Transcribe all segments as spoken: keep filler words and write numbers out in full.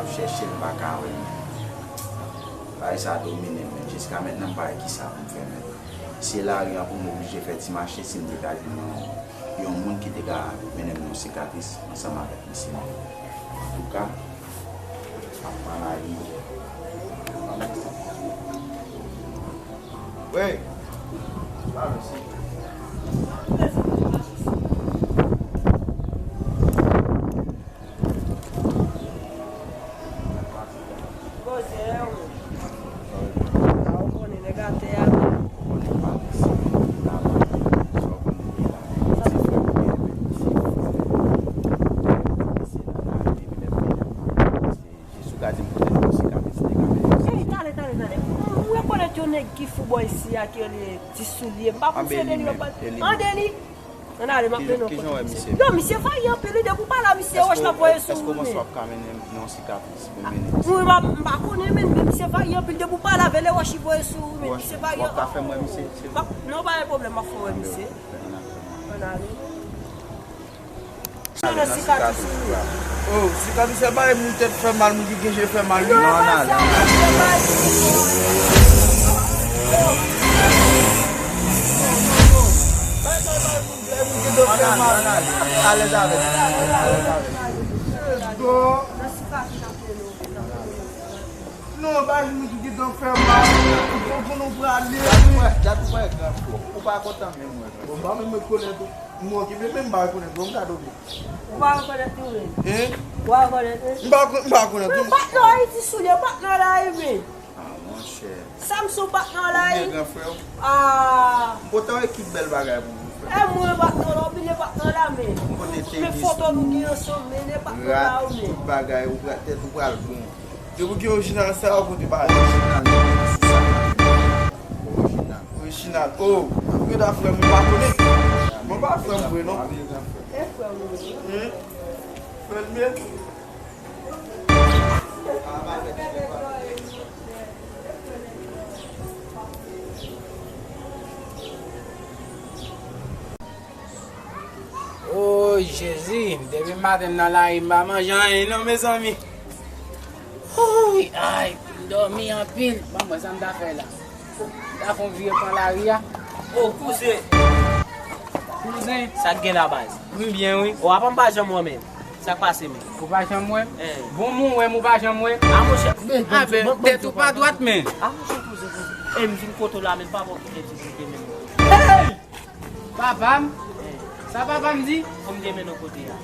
Chèche m pa ka wè l. Bagay sa domine m, men. Jiska mentnan, m pa wè kisa pou m fè, men. Se lari an pou m oblije fè ti mache si m te ka jwenn yon, yon moun ki te ka mennen m yon sikatris ansanm avèk misye. Antouka, m ap pran lari. Wi. Pale, si. Poze w. Sa w konnen, nèg atè a menm. Ey, tale, tale, tale. M rekonèt yon nèg ki fou bò isi a ki rele Ti Soulye. M pa konn si se de li yo pale. An de li. Ann ale, m ap mennen w kote misye. Yo, misye vayan anpil wi, depi w pale a misye, wòch l ap voye sou ou wi, men. Èske w panse w ap ka mennen m yon sikatris pou m mennen misye? Wi, m pa, m pa konnen, men, men misye vayan anpil, depi w pale avè l, e wòch li voye sou ou, men misye vayan. W ap ka fè m wè misye, silvouplè? Non, pa gen pwoblèm, m ap fè w wè misye. Ann ale. Nan sikatris ou ye. Oh, sikatris se bay moun tèt fè mal, moun ki gen je fè mal, wi. Non, non, non. Alèz avèk. Alèz avèk. Non, bay moun ki gentan fè mal. Ou konn ou prale. Dat ou wè, dat ou wè gran frè. Ou pa kontan menm wè. Bon, m pa menm rekonèt ou. M okipe, men m pa rekonèt ou, m gade w byen. Ou pa rekonèt li, wi? Hein? Ou pa rekonèt li? M pa, m pa rekonèt ou. Men patnè w Ayiti Soulye, patnè w la, wi, men. Ah, monchè. Samson patnè w la, wi. Men gran frè w. Ah. Pote yon ekip bèl bagay pou ou, frè. E mwen patnè w la, ou bliye patnè w la, men. Kote tenis, foto nou gen ansanm, men, e patnè w la, wi, men. Tout bagay, ou pral, tèt ou pral bon. Depi w gen orijinal sa yo kote pa orijinal, men sou sa. Orijinal. Orijinal. Oh, ou gen da frè m, ou pa konnen. Mwen pa frè m vre, non. E frè m vre. Hein? Frè m ye? Oh, Jezi, depi maten m nan lari, m pa manje anyen non, mezanmi. Houy, ay, m dòmi anpil. Ban m wè sa m ta fè la. M ta fè yon vire pran lari a. Oh, kouzen. Kouzen. Sa k gen la, baz? M byen, wi. Oh, apa m pa janm wè w menm? Sa k pase, menm? Ou pa janm wè m? Eh. Bon, m wè m, ou pa janm wè m. Ah, monchè. Ah, ben, tèt ou pa dwat, menm. Ah, monchè, kouzen, kouzen. Eh, m vin kote w la, menm, papa w kite ti site menm. Hey! Papa m? Eh. Sa papa m di? Pou m te mennen w kote a.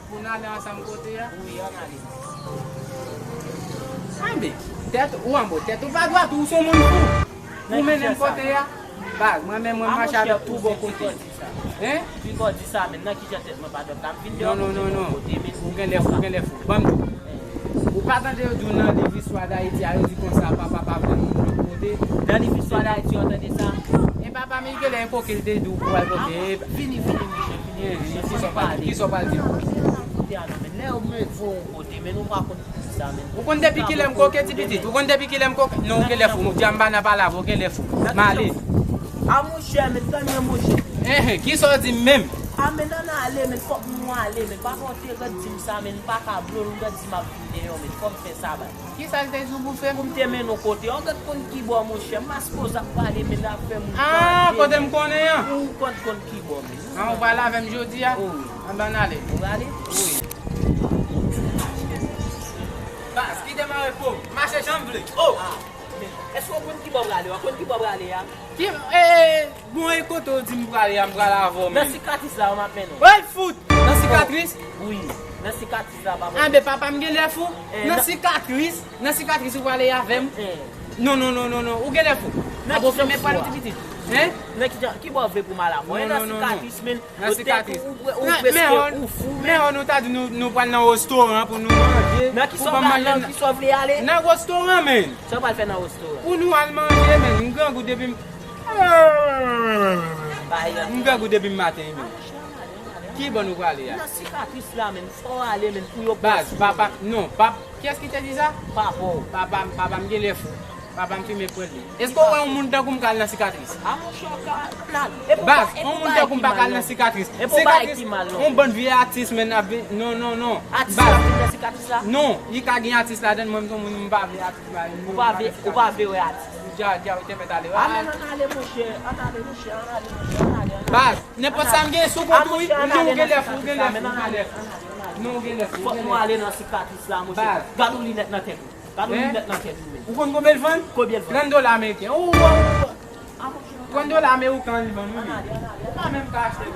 Pou n ale ansanm kote a? Wi, ann ale. Anben, tèt ou anbo, tèt ou pa dwat, ou se yon moun fou. Pou mennen m kote a? Baz, mwen menm, mwen mache avèk tou bon kote. Hein? Pi kò di sa, men nan ki jan tèt mwen pa dwat la, m vin deyò pou mennen w kote, men. Ou genlè fou, ou genlè fou. Ban m di w. Ou pa tande yo di w nan liv istwa Dayiti a, yo di konsa papa pa vle moun lòt kote? Nan liv istwa Dayiti, yo tande sa? E papa m, li genlè enpoke, l te di w pou al pote. Vini, vini, monchè, vini, monchè, fò n pale. Kisa w pral di? Kote a non, men lè yo voye w yon kote, men nou pa konn ki sa, men. Ou konn depi kilè m koke, ti pitit? Ou konn depi kilè m koke? Non, ou genlè fou. M di a m pa nan pale avè w, ou genlè fou. M ale. A monchè, men tann mwen, monchè. Enhen, kisa w di m menm? A men ann ale, men fòk nou ale, men papa w te ret di m sa, men m pa ka blo l, ou ret di m ap vin deyò, men fò m fè sa, baz. Kisa l te di w pou fè? Pou m te mennen w kote. Ou ret konn kibò, monchè, m pa sipoze ap pale, men afè moun tande. Ah, kote m konnen an? Ou ret konn kibò, men. Ah, ou pale avè m jodi a? Wi. Anben, ann ale. Ou prale? Wi. Baz, kite m an repo. Mache jan m vle. Oh! Ah, men èske w konn kibò w prale? Ou konn kibò w prale a? Ki, eh, bon, e kote w di m prale a, m pral avè w menm. Nan sikatris la, w m ap mennen w. Oy, fout! Nan sikatris? Wi, nan sikatris la, papa. Anben, papa m genlè fou. Eh, nan sikatris? Nan sikatris ou prale avè m? Eh. Non, non, non, non, non, ou genlè fou. Abo, fèmen pral ou ti pitit. Hein? Nan ki jan, kibò w vle pou m al avè w? E nan sikatris, men. Nan sikatris. Ou preske, ou fou, men. Men, nou ta di nou, nou pral nan restoran pou nou manje. Nan kisa w pral, nan kisa w vle ale? Nan restoran, men. Sa w pral fè nan restoran? Pou nou al manje, men. M grangou depi m, m grangou depi m maten, men. Kibò nou prale a? Nan sikatris la, men. Fò w ale, men, pou yo pran sou ou. Baz, papa, non, pap, kiyès ki te di sa? Papa w. Papa m, papa m genlè fou. Papa m fimen pwèl li. Èske w wè yon moun tankou m ka al nan sikatris? A monchè, w ka al. Baz, yon moun tankou m pa ka al nan sikatris. Sikatris, yon bann vye atis, men ap vin. Non, non, non. Atis la vin nan sikatris la? Non, li ka gen atis ladan l, mwen m se yon moun m pa vle atis la. Ou pa vle, ou pa vle wè atis? Dja, dja, ou te mèt ale. A, men ann ale, monchè, ann ale, monchè, ann ale, monchè, ann ale, ann ale. Baz, nenpòt sa m gen sou kont ou, wi. Non, ou gen lè fou, ou gen lè fou, ou gen lè fou. Non, ou gen lè fou, ou gen lè fou. Fòk nou ale nan sikatris la, monchè. Baz. Gad yon linèt nan tèt ou. Gad yon linèt nan tèt ou menm. Ou konn konbyen l vann? Konbyen l vann? Trant dola ameriken. Ou, ou, ou, trant dola ameriken li vann, wi. Ou pa menm ka achte l.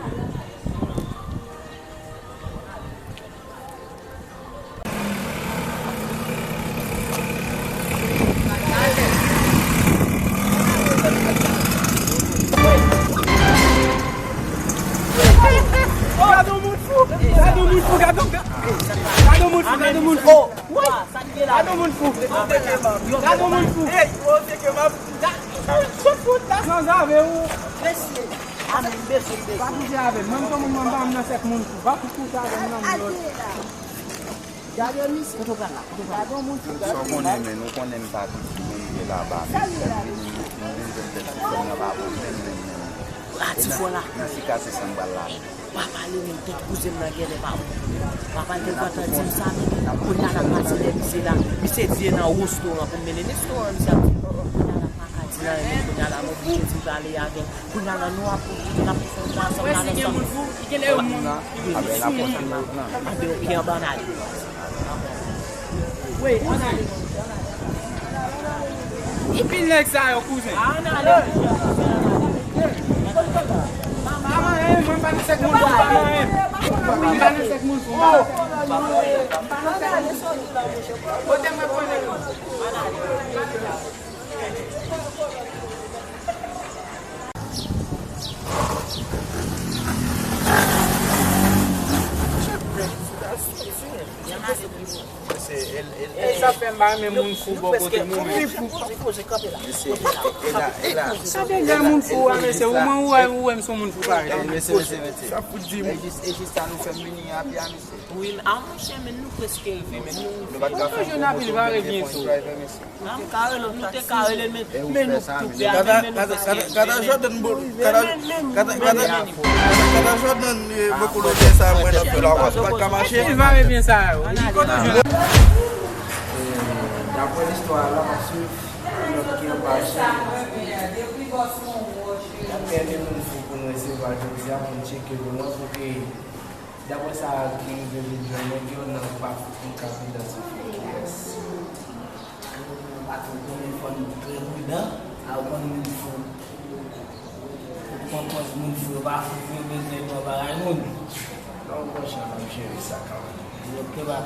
Gad yon moun fou! Gad yon moun fou! Gad yon, gad yon moun fou! Gad yon moun fou! Gad yon moun fou! Gad yon moun fou! Sot fout la! Sanzave ou! Mesye! Amèn, mesye, mesye! Pa koute avè m. Mwen, m se moun, mwen, m pa nan sèk moun fou. Pa koute avè m, non, m lòt. Gade misye. Kote w pral la? Kote w pral la? Sa w konnen, men, ou konnen m pa piti, men m vye laba, men m vini, m vin jwenn tèt sou sèn nan, pa bon, menm, menm, menm. Atis wè la. Nan sikatris sa m pral la. Pa pale menm, tèt kouzen m nan genlè pa bon. Papa l te gentan di m sa, men kounye a l ap pase lè misye la. Misye di e nan restoran pou m mennen l. Restoran misye ap di. Kounye a l ap pa ka di l anyen, men kounye a la m oblije di m prale avè l. Kounye a la nou ap, n ap fè ansanm, n al ansanm. Wè si gen moun fou, li genlè yon moun. Wi, wi, si gen moun fou. Anben, oke, anben, ann ale. Wi, ann ale. Ki pil nèg sa yo, kouzen? Ann ale. Pa manyen m, mwen m pa nan sèk moun fou, pa manyen m. M pa nan sèk moun fou, m pa nan sèk moun fou. Kote mwen konnen? E sa fè m pa renmen moun fou bò kote m, ou menm. Sa te lè moun fou a, mesye, ou mwen ou wè, ou wè m se yon moun fou parèy. Mesye, mesye, mesye. Sa pou di m. E jis, e jis sa nou fè m vini a pye a, mesye. Wi, a monchè, men nou prèske rive, men nou. Nou pa t ka fè yon pwomote, nou te fè yon driver, mesye. A, m ka rele w, nou te ka rele l, men, men nou tou prè avè l, men nou pa gen. Kata Jordan, bo-, kata, kata, kata, kata Jordan, eh, boko lòt sa mwen nan fè la, ou pa ka mache. Li pa byen sa yo. Li kote Jordan. Eh, daprè listwa a la, m ap swiv yon nòt ki anba Chen. Y ap pèdi moun fou pou nou resevwa jodi a, pou n tcheke pou nou, pou ke Daprè sa ki rive vin jwenn nèg yo, nan pa fouti ka idantifye kiyès. Patwon konnen fò n trè pridan, a ou konn moun fou. Ou pran pòz moun fou, yo pa fou, yo bezwen pran bagay moun. Non, monchè, m ap jere sa kanmenm. Yo ke ba.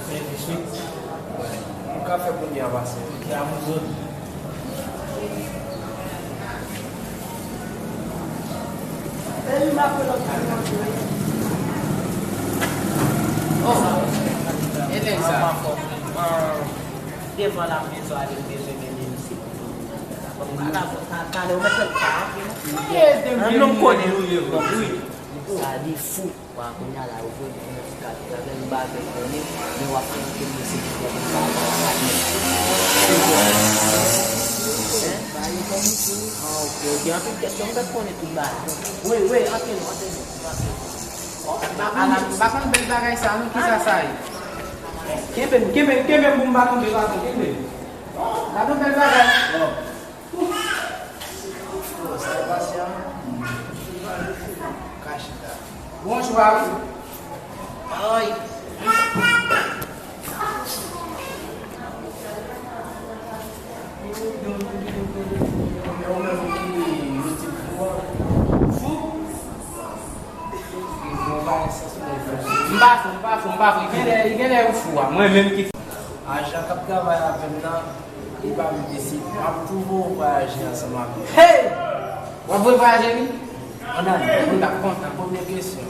Fè vit wi. Ou ka fè kounye a pase. Ki a moun zòn. Oh, e nèg sa. Devan la prizon ale bezwen mennen misye. Bon, ala bon, ta, talè ou mèt fè l pa antre non. An non konnen nou ye vre wi. Sa li fou. Wa kounye a la, yo voye m nan sikatris la, men m pa vle konnen, men w ap fè antre m nan sikatris la, men m pa vle. Hein? Ah, ok, ok. Anpil kèsyon, m pèt konnen tout bagay. Wi, wi, antre non, antre non, antre non. Oh, m pa konn, m pa konn bèl bagay sa, non, kisa sa ye? Kenbe m, kenbe m, kenbe m pou m pa tonbe, patwon, kenbe m. Gade yon bèl bagay. Oh. Sa e pasyan. Ka chita. Bonjou a wi. Ay. Men ou menm ki yo di fou an. Fou? M pa fou, m pa fou, m pa fou. Genlè, genlè ou fou a. Mwen menm ki fou. Ajan k ap travay avè m nan, li pa vle deside. M ap tou voye w vwayaje ansanm avè l. Hey! W ap voye vwayaje wi? Ann ale. Moun t ap kontan. Premye kesyon.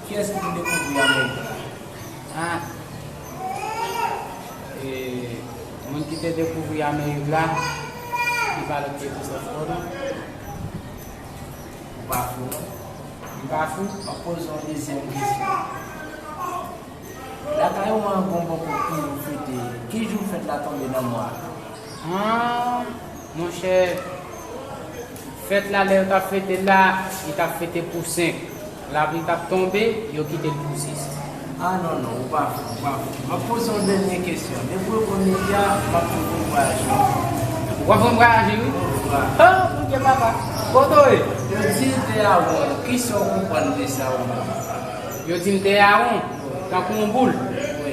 Kiyès ki te dekouvri Amerik la? Ah. E, moun ki te dekouvri Amerik la, li pa lòt ke Christophe Colomb. Ou pa fou, non? M pa fou. M ap poze w yon dezyèm kesyon. Lakay ou an gon bòkò ki yo fete. Ki jou fèt la tonbe nan mwa a? Ah, monchè, fèt la, lè yo t ap fete l la, yo t ap fete pou senk. Lapli t ap tonbe, yo kite l pou sis. Ah, non, non, ou pa fou, ou pa fou. M ap poze yon dènye kesyon. Depi w reponn li a, m ap fè w vwayaje. Ou ap fè m vwayaje, wi? Ou va. Oh, Bondye papa. Kote w ye? Yo di l te a won. Kisa w konprann de sa ou menm? Yo di m te a won, tankou yon boul. Wi.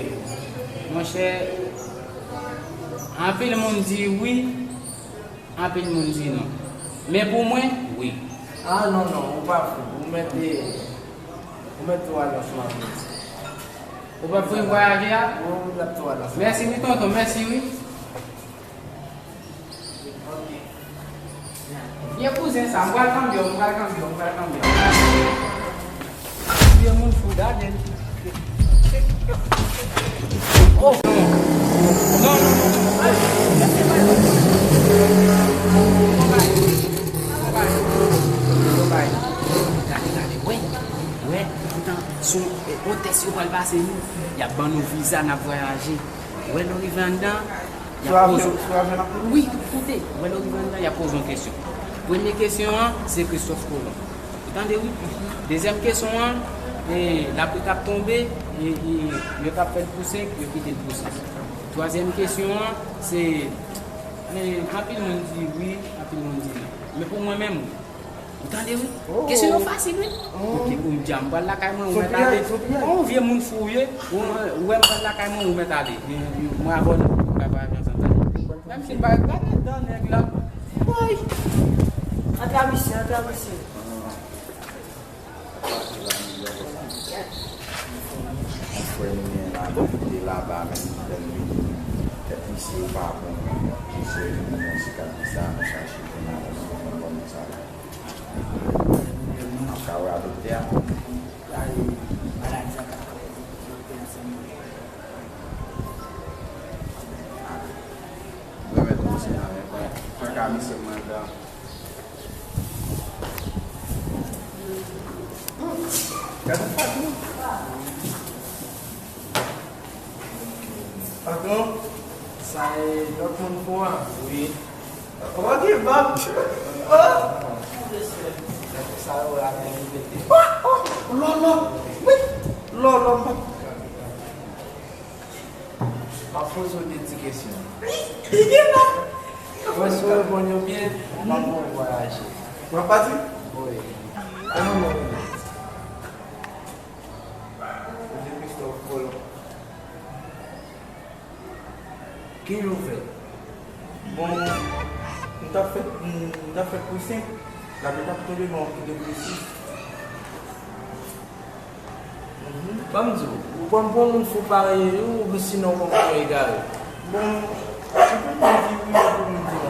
Monchè, anpil moun di wi, anpil moun di non. Men pou mwen, wi. Ah, non, non, ou pa fou. Ou mèt, ou mèt tou al ansanm avè l. Ou p ap fè m vwayaje a? Wi, wi, l ap tou al ansanm. Mèsi wi, tonton, mèsi wi. Ok. Vye kouzen sa, m pral kanbye w, m pral kanbye w, m pral kanbye w. Vye moun fou, gade l. Oh, non. Non, non, non, non. Gade, gade, wè. Wè, poutan, se yon, e, yon tès yo pral pase nou. Y ap ban nou viza, n ap vwayaje. Wè, lè w rive anndan, y ap poze w. Sou avyon n ap moute? Wi, koute. Wè, lè w rive anndan, y ap poze w kesyon. Premye kesyon an, se Kristòf Kolon. Ou tande, wi? Dezyèm kesyon an, e, lapli t ap tonbe, e, e, yo t ap fè l pou senk, yo kite l pou sis. Twazyèm kesyon an, se, e, anpil moun di wi, anpil moun di non. Men pou mwen menm, wi. Ou tande, wi? Oh. Kesyon yo fasil, wi. Oh. Ok, ou di a, m pral lakay mwen, ou mèt ale. Yon vye moun fou w ye, ou, ou wè m pral lakay mwen, ou mèt ale. Mwen avè w, nou ka vwayaje ansanm, tande? Menm si m pa gade dan nèg la. Woy! Antre a misye, antre a misye. Yon frè nou gen la, li te laba, men li fè l vini. Tèt misye pa bon. Misye vin nan sikatris la, nou chache pou nou wè si nou konn kòman sa va. N ap ka wè a doktè a? Gade, maladi sa ka fè doktè a se mwen. Mwen mèt monchè a, men frè, frè ka misye mwen la. Gade patwon. Patwon, sa e lòt moun fou a? Wi. Ou pa gen bab? Oh! Sa yo a gen ripete. Oh, oh, lòlò. Wi, lòlò, m pa. M ap poze w de ti kesyon. Li, li gen la. Mwen si w reponn yo byen, m ap fè w vwayaje. W ap pati? Wi. Kòman non w rele? Ou di Christophe Colomb. Ki jou w fèt? Bon, m t ap fèt, m t ap fèt pou senk. Lapli t ap tonbe, men w kite pou sis. Mhm. Ban m di w, ou pran pou yon moun fou parèy ou, oubyen sinon ou pran pou yon egare? Bon, ou pran pou moun di wi, ou pran pou moun di non.